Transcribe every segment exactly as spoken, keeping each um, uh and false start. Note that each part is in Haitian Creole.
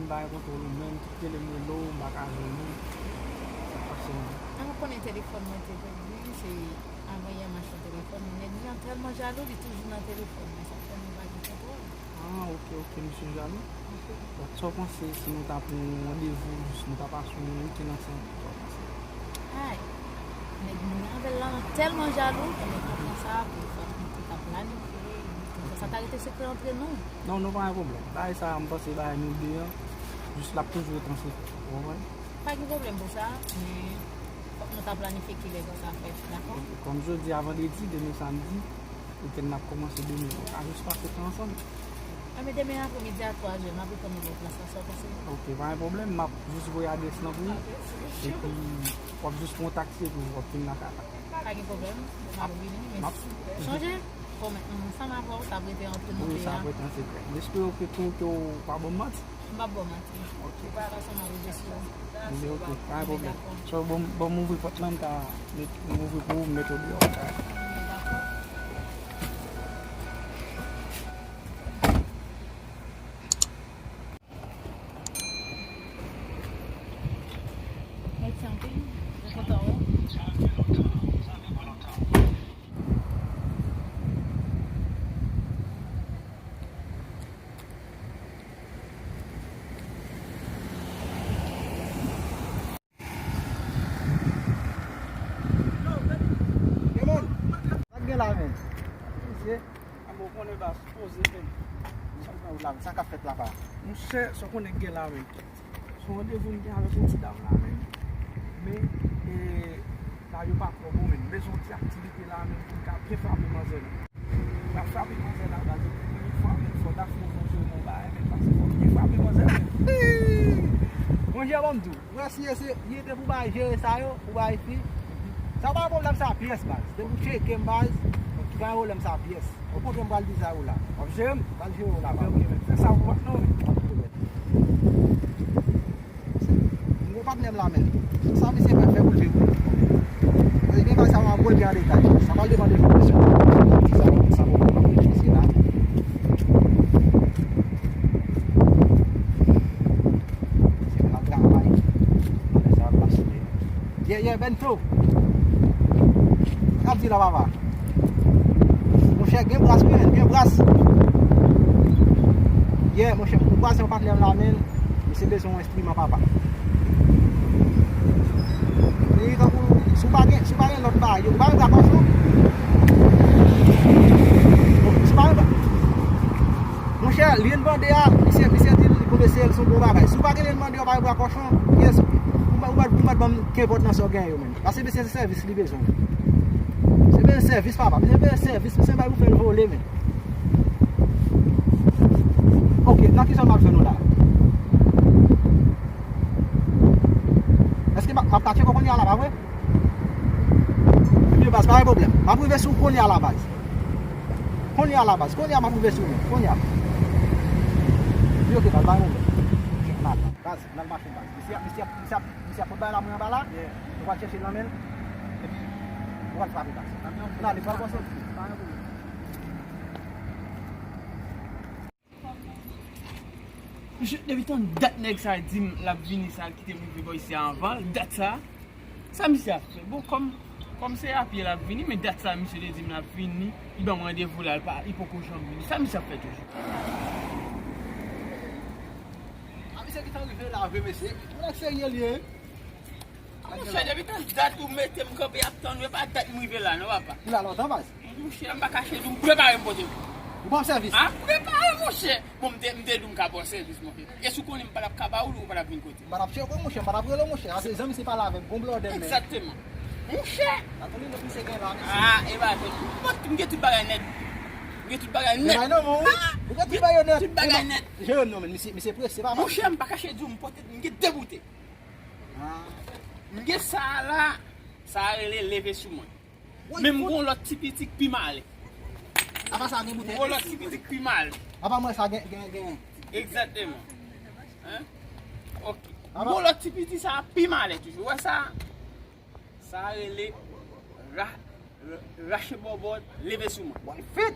M pa gen kontwòl ou menm, tout rele m rele w, m pa ka jwenn ou. Sa k pase menm? A, ou konnen telefòn mwen te pèdi, se avan yè m achte telefòn, men nèg li an tèlman jalou, li toujou nan telefòn mwen, sa fè nou pa gen kontwòl. Ah, ok, ok, misye jalou. Ok. Donk, sa w panse si nou ta pran yon randevou, jis nou ta pase yon wikenn ansanm, sa w panse? Ay, nèg mwen avè l la tèlman jalou, konnen kontan sa, pou fòk nou te ka planifye, sa ta rete sekrè antre nou. Non, non, pa gen pwoblèm. Bagay sa a, m panse bagay nou de an, jis l ap toujou ret an sekrè, ou konprann? Pa gen pwoblèm pou sa, men fòk nou ta planifye kilè sa sa fèt, dakò? Kòm jodi a vandredi, demen samdi, wikenn nan ap kòmanse demen. Nou ka jis pase tan ansanm. Enben, demen apremidi a twa zè, m ap reponn ou lè plas la, sa w panse? Ok, pa gen pwoblèm, m ap jis voye adrès lan pou ou. Epi, w ap jis pran yon taksi epi w ap vin lakay la. Pa gen pwoblèm, m ap vini, men chonje, pwomèt mwen, ansanm avè w, sa ap rete antre nou de an. Wi, sa ap rete an sekrè. M espere ke tou, ke w pa ban m manti. M p ap ba w manti. Ok. Ou pa ka fè m rive sou ou. Anben, ok, pa gen pwoblèm. So, bon, bon, m ouvri pòt lan, m ka met, m ouvri pou ou, m mete w deyò. Mèsi anpil. Mwen kontan wè w. Gen moun. Sa k gen la menm? Mesye. Anben, w konnen baz, poze menm. Sa k ap fèt la, pa? Monchè, sa w konnen k gen la menm. Se yon randevou m gen avèk yon ti dam la menm. Men, e, bagay yo pa twò bon menm. M bezwen yon ti aktivite la menm pou m ka byen frape manzè menm. L ap frape manzè la, baz, epi yon fwa menm, fò Dafne fò jwe yon bagay menm, paske fò byen frape manzè menm. Monchè, ban m di w, ou wè si e se, li te pou bay jere sa yo, pou bay fi. Sa pa pwoblèm sa pyès, baz. Depi w tcheke m, baz, pa gen pwoblèm sa pyès. Ou konprann m pral di sa yo la. W ap jere m? Pral jere w la, baz. Ok, men fè sa ou pa non, men. M gon patnè m la menm. Sa misye fè, fè pou l viv. Ebyen, bagay sa yo ap pral byen an detay. Sa pral depann de kondisyon. Sa, sa bon, bon, bon, mesye la. Mesye la travay. Sa ap pase. Yeah, yeah, Benflo. Sa k ap di la, papa? Monchè, gen bras, wi, men, gen bras. Yeah, monchè, m kwaze yon patnè m la, men. Misye bezwen yon enstriman, papa. Li tankou, si w pa gen, si w pa gen lòt bagay, ou pa gen bra kòchon? Si w pa gen bra, monchè, li vin bande a, misye, misye di l pou mesye l se yon bon bagay. Si w pa gen li vin bande a, ou pa gen bra kòchon, yes, ou mèt, ou mèt, ou mèt ban m kenpòt nan sa w gen yo, men. Paske mesye se sèvis li bezwen. Se bezwen sèvis, papa. Mesye bezwen sèvis, misye bay pou fè l vole, men. Ok, nan ki zòn m ap jwenn ou la? Èske m ap, m ap ka tcheke w kounye a la, pa vre? Ebyen, baz, pa gen pwoblèm. M ap rive sou ou kounye a la, baz. Kounye a la, baz. Kounye a, m ap rive sou ou, men. Kounye a. Wi, ok, baz, pa gen pwoblèm. N al, baz, n al mache, baz. Mesye, mesye, mesye, mesye ap pot bagay la, mwen anba la. Nou pral chèche l nan men l. Epi, nou pral frape, baz. N ale, pral pase. Pa gen pwoblèm. Mesye, depi tan dat nèg sa di m l ap vini, sa l kite m rive bò isi a anvan l, dat sa, sa misye ap fè? Bon, kòm, kòm se a pye l ap vini, men dat sa misye te di m l ap vini, li ban m randevou la, li pa, li poko janm vini. Sa misye ap fè toujou? A, misye gentan rive la vre, mesye. Nèg serye l ye. Monchè, depi tan dat ou mete m kanpe ap tann ou, e pa dat m rive la, non, papa. Ou la lontan, baz? Monchè, m pa kache di w, m prepare m pote w. Ou ban m sèvis? A, prepare, monchè. Bon, m te, m te di w m ka ba w sèvis, monchè. E si w konnen m pa t ap ka ba w li, ou pa t ap vin kote m. M pa t ap tcheke w, monchè, m pa t ap rele w, monchè. A se zanmi, se pale avè m, gon blòdè, men. Egzakteman. Monchè! Atann, lòt misye gen la, mesye. A, e pa, m gen tout bagay nèt. M gen tout bagay nèt. E bay non, men, ou gen tout bagay yo nèt. Tout bagay nèt. Jere m non, men, misye, misye prese, papa. Monchè, m pa kache di w, m pote, m gen de boutèy. M gen sa a la, sa a rele leve sou mwen. Men m gon lòt ti piti k pi malè. Apa sa gen boutèy? M gon lòt ti piti k pi malè. Apa mwen sa gen, gen, gen. Egzakteman. Hein? Ok. M gon lòt ti piti sa a pi malè toujou. Ou wè sa? Sa a rele ra-, ra-, rache bòbòt, leve sou mwen. Woy, fit!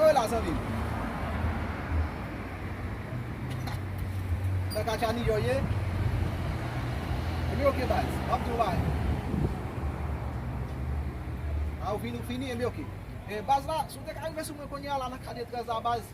Kote w ye la, zanmi m? Nan katcha New York ye? Ebyen, oke, baz. M ap di w bagay. Ou fini, ou fini, enben oke. E, baz la, si w te ka rive sou mwen kounye a la nan ka de trèz la, baz.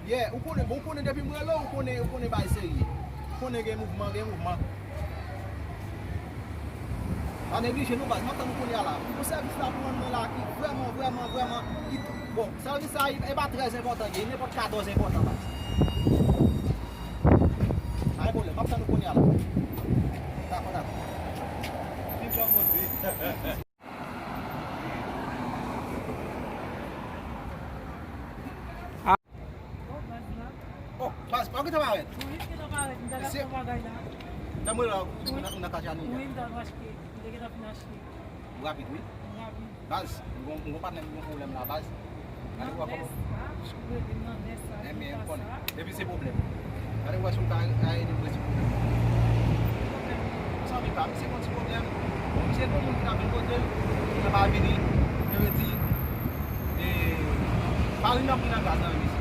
Yeah, ou konnen, bon, ou konnen depi m rele w, ou konnen, ou konnen bagay serye. Ou konnen gen mouvman, gen mouvman. Pa neglije non baz, m ap tann ou kounye a la. Pou sèvis la pou mwen la ki vrèman, vrèman, vrèman, ki, bon, sèvis sa, e pa trè enpòtan, gen nenpòt katòz enpòtan baz. Pa gen pwoblèm, m ap tann ou kounye a la. Dakò, dakò. Vin bò kote. Oh, baz, pa gentan parèt. Wi, gentan parèt. M ta gade yon bagay la. Tanm mwen la, ou nan, ou nan katye a nou ye. Wi, m ta achte. M te gentan fin achte. Ou rapid, wi. M rapid. Baz, m gon, m gon patnè m gen pwoblèm la, baz. Gade wè kòman. Nan nès, ah, m rele m nan nès la, men m konnen. Depi se pwoblèm. Gade wè si w ka, ka ede m rezoud pwoblèm. Pwoblèm. Mezanmi, pa, misye gon ti pwoblèm. Misye gon moun ki t ap vin kote l, ki t ap vini, yo di, e, pa vin nan pri nan gaz nan, mesye.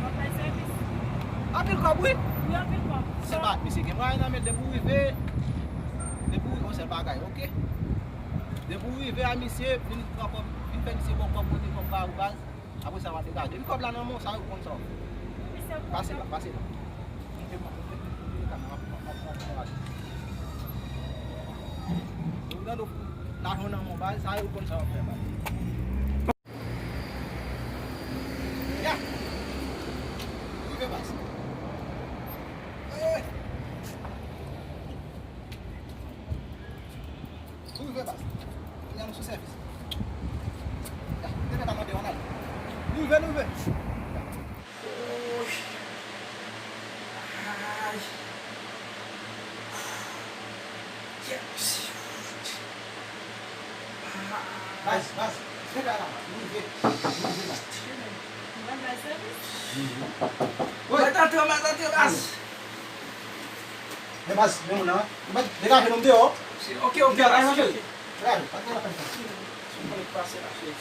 W ap bay sèvis? Anpil kòb, wi. Wi, anpil kòb. Se pa, misye gen mwayen nan men depi w rive, depi w rive, yon sèl bagay, oke? Depi w rive a misye, vin pran kòb, vin fè misye ba w kòb, pote kòb ba ou baz. Apre sa, w ap degaje. Depi kòb la nan men w, sa yo konn sa w ap fè. Pase la, pase la. Monte, monte, monte, monte, monte, monte, monte. Ou tande w, lajan nan men w, baz, sa yo konn sa w ap fè, baz. Ya! Rive, baz. Eh! Nou rive, baz. Kounye a nou sou sèvis. Ya, te mèt a mande yon al. Nou rive, nou rive. Oy. Ay. Yes. Baz, baz, se la, la, nou rive, nou rive, baz. Mwen bay sèvis. Mèt antre, mèt antre, baz. Men baz, men moun nan, mèt degaje nou deyò. Ok, ok, baz, ok. Degaje, pa t gen lapenn sa. Sou mwen pase la, cheri.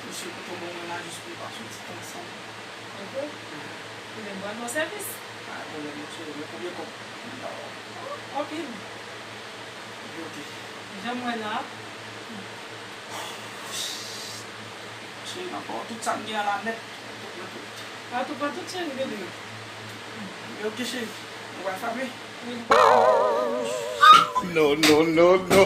Mesye, kote w ban mwen la jis pou n pase yon ti tan ansanm. Ok. Ebyen, m pral ba w sèvis. Pa gen pwoblèm, mesye, men konbyen kòb? Anpil. Ok, ok. Jan m wè la. Mesye, nan kò, tout sa m gen an la nèt. Tout, tout, tout. Pa tout, pa tout, cheri, bebe. Ebyen, ok, cheri. Nou pral frape. Wi. No, no, no, no.